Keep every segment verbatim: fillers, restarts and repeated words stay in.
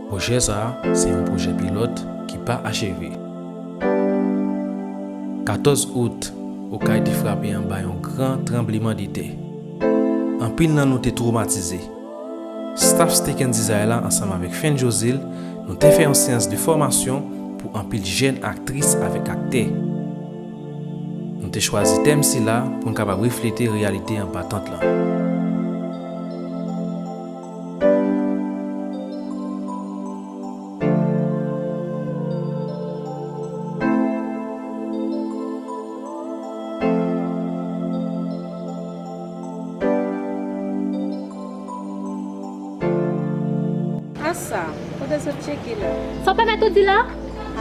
Pwojè sa a se yon pwojè pilòt ki pa acheve. Katòz out, Okay te frape anba yon gran tranblemanntè. Anpil nan nou te twomatize. Staff Steak and Desire la ansanm avèk Fen Jozil, nou te fè yon seyans de fòmasyon pou anpil jèn aktris avèk aktè. Nou te chwazi tèm sila pou n kapab reflete reyalite anba tant lan. Ansa, kote zòt tcheke la? Sa w pèmèt ou di la?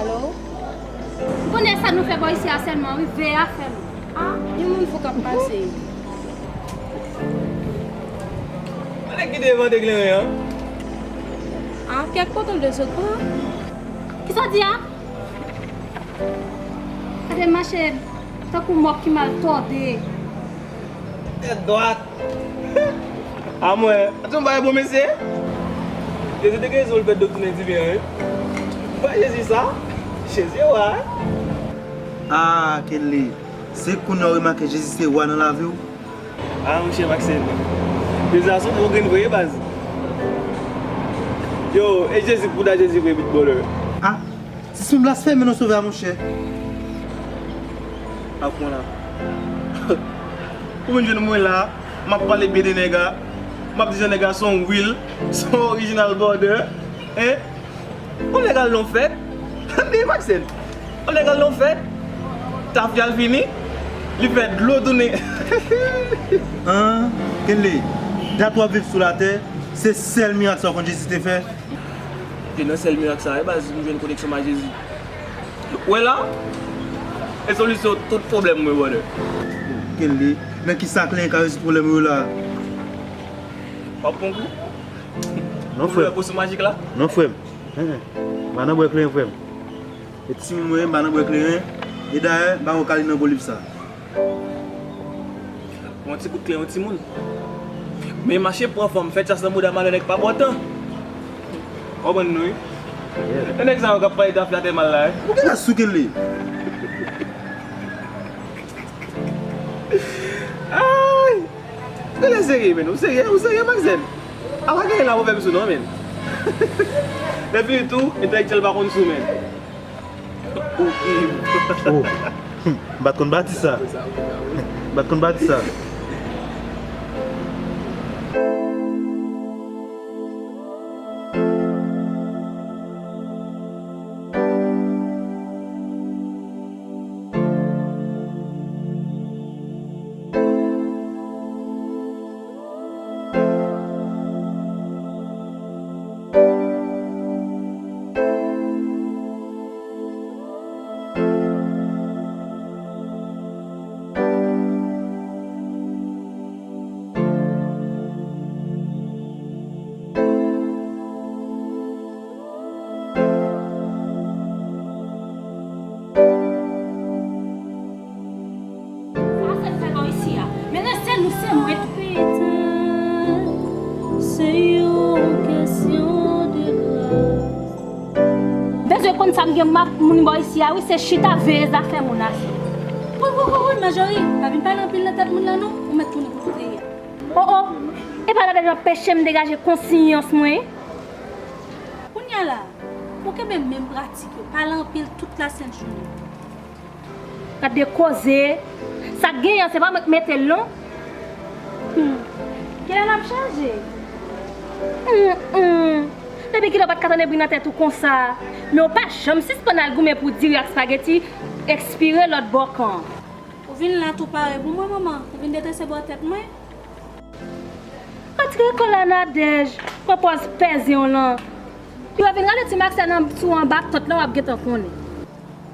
Alo? Ou konnen sa nou fè bò isi a sèlman, wi, veye afè nou. Ah, yon moun fou k ap pase. Mwen nèg ki te vante kleren an. Ah, kèk kote l te sot pran. Kisa w di a? Gade mache tankou mòp ki mal tòde. Tèt dwat. A mwen, ati yon bagay bon mesye. Jezi te gen rezon l fè do tounen diven an, wi. Ba Jezi sa. Jezi wa, wi. Ah, Kenley, se kounye a w remake Jezi se wa nan lavi w? Ah, monchè Maxène. Jezi a sou bon grenn vre, baz. Yo, e Jezi, bouda Jezi vre, bit bòlè. Ah, Ti sou blasfeme non sovè a monchè. Ak mwen la. Ou vin jwenn mwen la, m ap pale byen de nèg la, m ap di jan nèg la se yon real, se yon original brother, hein? Yon nèg al nan fèt, tande Maxène, yon nèg al nan fèt, tafya l fini, li fè dlo tounen. An, Kenley, dat w ap viv sou latè, se sèl mirak sa w konn Jezi te fè? Se nan sèl mirak sa a, wi, baz, m jwenn koneksyon m ak Jezi. Ou wè la? E solisyon tout pwoblèm mwen, brother. Kenley, nan kisa kleren ka rezoud pwoblèm ou yo la? W ap pran kou? Non, frè m. Posi majik la? Non, frè m. Hein, hein. M pa nan bwè kleren, frè m. E timoun mwen, m pa nan bwè kleren. E dayè, m pa wè kali nan gwo liv sa. Yon ti kout kle yon timoun. Men mache pran fanm, fè tyas nan bouda malè nèg pa bò tan. Konprann nou, wi. E nèg sa yo k ap pale tafya tè mal la, wi. Ou genlè sou Kenley. Ay! Ou genlè serye, men. Ou serye, ou serye, Maxène. A pa genyen la pwoblèm sou non, men. Lè fini tou, entèlektyèl pa konn sou, men. Ou Iv. Oh. M pa t konn pati sa. M pa t konn pati sa. Sa se fè bò isi a. Men lè se nou, se mwen tou. Se yon kesyon de gras. Bezwen konn sa m gen m ak moun bò isi a, wi, se chita veye zafè moun ase. Wi, wi, wi, wi, Majori, pa vin pale anpil nan tèt moun la non, ou mèt tounen kote w te ye a. Oh, oh, e pa Nadège ap peche m degaje konsyans mwen. Kounye a la, ou kenbe menm pratik yo, pale anpil tout lasent jounen. Gade koze. Sa k genyen an, se pa mwen k mete l non. Hmm. Kilè n ap chanje? Hmm, hmm. Depi kilè w pa t ka tande bri nan tèt ou konsa? Men w pa janm sispann al goumen pou diri ak spageti ekspire lòt bò kan. Ou vin la tou pare pou mwen, manman. Ou vin detrese bò tèt mwen. Antre kò la Nadège, pran pòz pèze w lan. Yo vin rale ti Maxène sou anba tant lan w ap gentan konnen.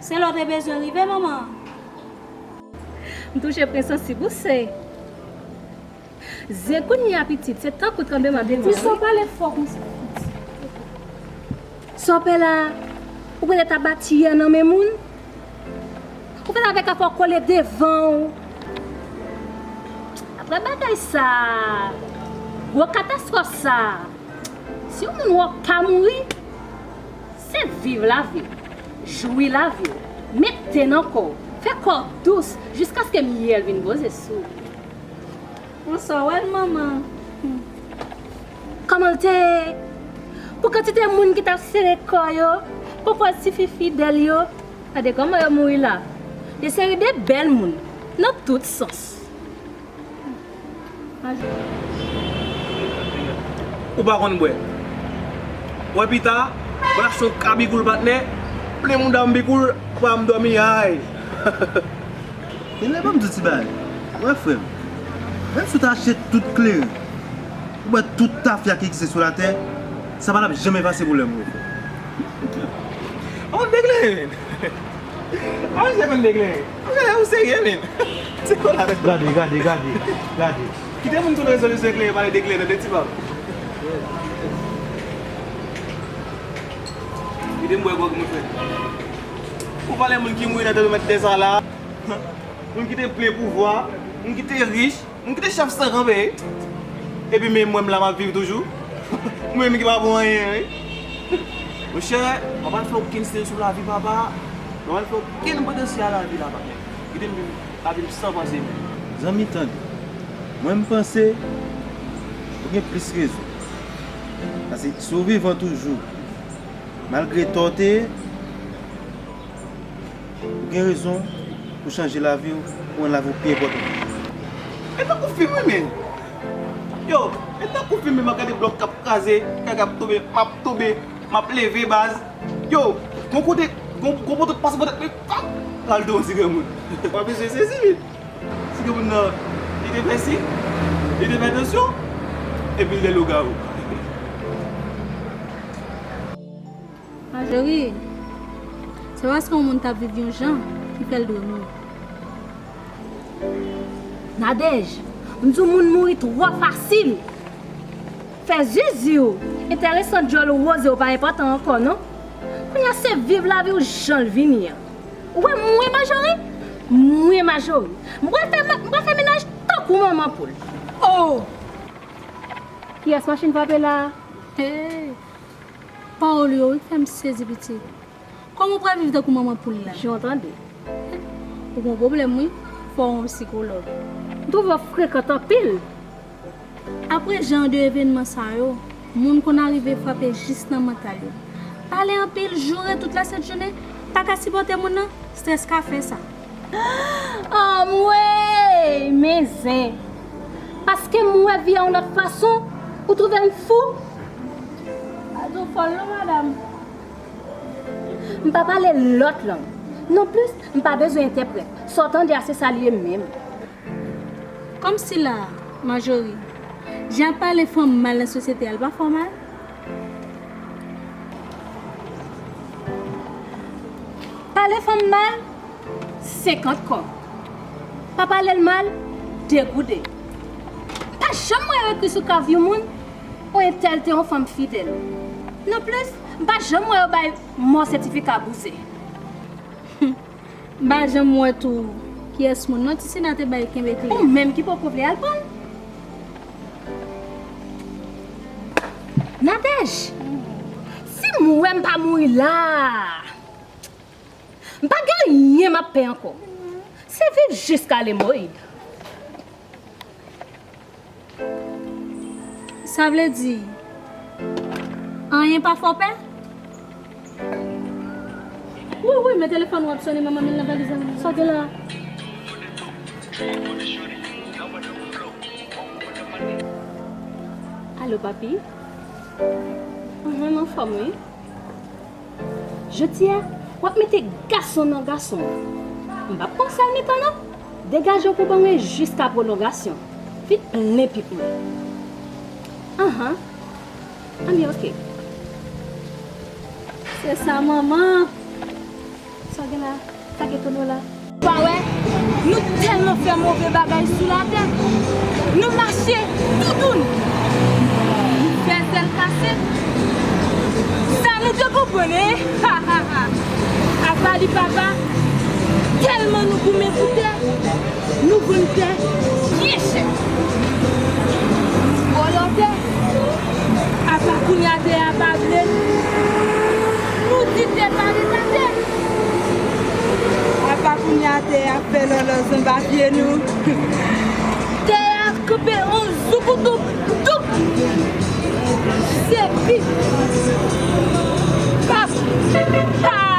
Se lè w te bezwen rive, manman. M touche pwen sansib ou se. Zen kounye a pitit, se tankou tranbleman de tè. Sa w pale fò konsa pitit? Sa w pè la, ou prete tabatiya nan men moun? Ou fèt avèk afè w kole devan w. Apre bagay sa, gwo katastwòf sa, si yon moun wè w pa mouri, Se viv lavi w, jwi lavi w, met te nan kò w, fè kò w dous jiskaske myèl vin poze sou ou. Bonswa, wèl manman. Kòman l te ye? Pou kantite moun ki t ap sere kò yo, pou pòz tifi fidèl yo, gade kòman yo mouri la. De seri de bèl moun, nan tout sans. Ou pa konn bwè. Wè pita, w ap son ka bikoul patnè, plen mouda m bikoul, pa m dòmi ay. Genlè ban m di w ti bagay. Wè frè m, menm si w ta achte tout kleren, ou bwè tout tafya ki egziste sou latè, sa pa t ap janm efase pwoblèm ou yo frè m. Ou deklere menm. An, se konn deklere. Gade, ou serye, menm. Se konn avèk. Gade, gade, gade, gade. Kite moun konn rezolisyon eklere, pale deklere, tande ti bab. Kite m bwè gwòg, mon frè. Ou pale moun ki mouri nan tanpèt dèzè a la. Moun ki te plen pouvwa, moun ki te rich. M kite chèf san kanpe. Epi men mwen m la m ap viv toujou. Mwen menm ki pa bon anyen, wi. Monchè, m pa pral fè okenn seri sou lavi papa. M pa pral fè okenn potansyèl a lavi la, papa. Kite m viv lavi m san panse menm. Zanmi, tande. Mwen, m panse ou gen plis rezon. Paske si w vivan toujou, malgre tò w te ye, ou gen rezon pou chanje lavi w, pou rann lavi w pi enpòtan. E tankou fim wi, men. Yo, e tankou fim, men m ap gade blòk k ap kraze, kay k ap tonbe, m ap tonbe, m ap leve, baz. Yo, gon kote, gon, gon poto pase pou tèt mwen, pap, l al tou yon ti granmoun. W ap bezwen sezi, men. Ti granmoun nan, li te fè si, li te fè tansyon, epi l te lougawou. Majori, se paske yon moun t ap viv yon jan ki fè l dwe mouri. Nadège, m di w moun mouri twò fasil. Fè zizi w, enteresan djòl ou woze w pa enpòtan ankò non. Kounye a se viv lavi w jan l vini an. Ou wè mwen Majori? Mwen Majori. M pral fè, m pral fè mennaj tankou manman poul. Oh! Kiyès machin frape la a? Hey! Pawòl ou yo wi k fè m sezi pitit. Kòman w pral viv tankou manman poul la? Jan w tande. Ou gon pwoblèm wi, fò w yon sikològ. M twouve w frekant anpil. Apre jan de evènman sa yo, moun konn arive frape jis nan mantal yo. Pale anpil, joure tout lasent jounen, pa ka sipòte moun nan, estrès ka fè sa. Anmwey! Men zen! Paske m wè vi a yon lòt fason, ou twouve m fou? Pa di w fòl non, madanm. M pa pale lòt lang. Nonplis, m pa bezwen entèprèt. Sa w tande a, se sa l ye menm. Kòmsi la, Majori, jan pale fanm mal nan sosyete a, l pa fè w mal? Pale fanm mal, senkant kòb. Pa pale l mal, de gouden. M pa janm wè yo ekri sou kav yon moun, yon entèl te yon fanm fidèl. Nonplis, m pa janm wè yo bay mò sètifika bouzen. M pa janm wè tou kiyès moun non Tisina te bay kenbe kle a. Ou menm ki poko vle al pran l. Nadège, si m wè m pa mouri la a, m pa gen anyen m ap pè ankò. Se viv jiska lemoid. Sa vle di, anyen pa fè w pè? Wi, wi, men telefòn w ap sonnen, manman, men l nan valiz la. Sa w gen la? Alo, papi? Anhan, m anfòm, wi. Jodi a, w ap mete gason nan gason an. M p ap pran sèl mitan non. Degaje w pou ban mwen jiska pwolongasyon. Vin plen pip mwen. Anhan. Anben, oke. Se sa, manman. Sa w gen la? Sa k etone w la? Pa wè, nou tèlman fè move bagay sou latè. Nou mache toutoun. Nou fè zèl kase. Sa nou te konprann, en? Apa li papa, tèlman nou goumen pou tè, nou vann tè byen chè. Nou vòlò tè. Apa kounye a tè a pa vle. Nou Tè a fè lòlòz anba pye nou. Tè a kanpe on zouk ou douk douk. Se pi. Pas.